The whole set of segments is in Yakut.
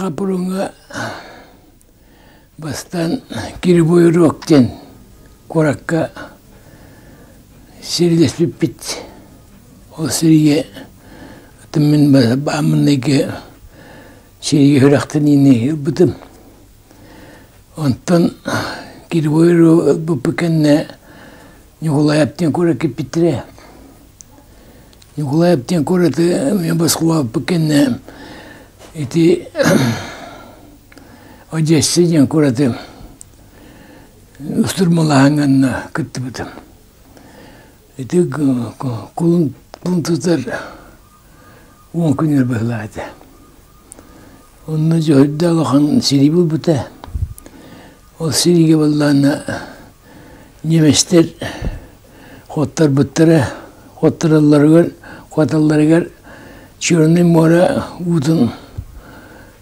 Арҕаа Пуруҥҥа бастаан Кривой Рог диэн куоракка сэриилэспиппит. Ол сэриигэ мин бааммынайга сэриигэ сүрэхтэниини ылбытым. Онтон Кривой Рог ылбыппыт кэннэ Ньукулаайап диэн куоракка киирбиттэрэ. Ньукулаайап диэн куораты мин босхолообуппут кэннэ ити Одесса диэн куораты устурмалааһыҥҥа кыттыбытым. Ити кулун тутар 10 күнүгэр быһыылаах этэ. Онно дьоһуйда улахан сэрии буолбута. Ол сэриигэ буоллаҕына немецтэр хотторбуттара, хоттороллоругар, хотоллоругар Чернай муора уутун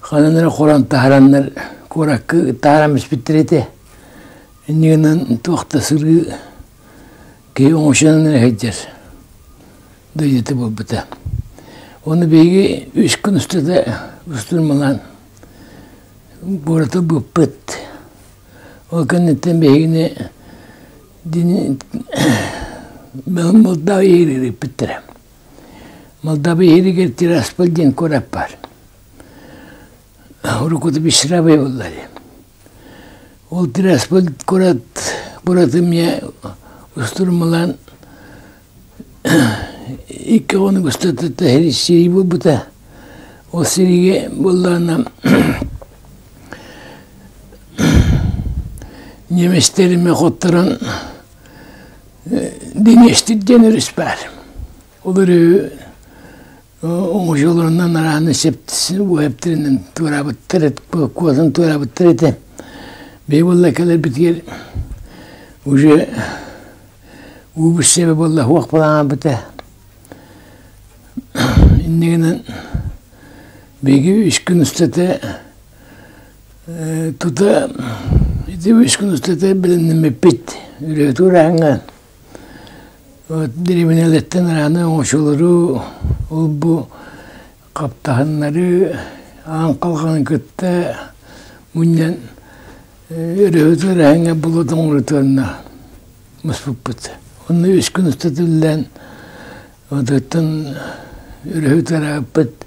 ханан эрэ хорон таһараннар куоракка таһааран испиттэр этэ. Инньэ гынан туох да сырыы киһи оҥочонон эрэ сылдьар дойдута буолбута. Ону биһиги үс күн устата устурмалаан куораты быппыт. Ол кэнниттэн биһигини Молдавия иһигэр ыыппыттара. Молдавия иһигэр Тирасполь диэн куорат баар. Уруккута Бессарабия буолла дии. Ол Тирасполь куорат куораты эмиэ устурмалаан икки оҕону устата сэрии буолбута. Ол сэриигэ буоллаҕына немецтэр эмиэ хотторон Днестр диэн өрүс баар. Ол өрүһү оҥочолорунан арааны уһэптэринэн туораабыттар, куотан туораабыттар этэ. Биһи буолла кэлэрбитигэр уже уу бүссэбэ буолла суох буолан Инньэ гынан биһиги үс күн устата тута ити үс күн устата бэлэмнэммиппит. Үлэбит уураһыҥҥа вот дэриэбинэлэртэн арааны оҥочолору ол-бу хаптаһыннары аан халҕаны кытта мунньан өрөһү уураһыҥҥа болуот оҥорутуонна муспуппут. Онно үс күн устата үлэлээн отуттан өрөһү тарааппыт.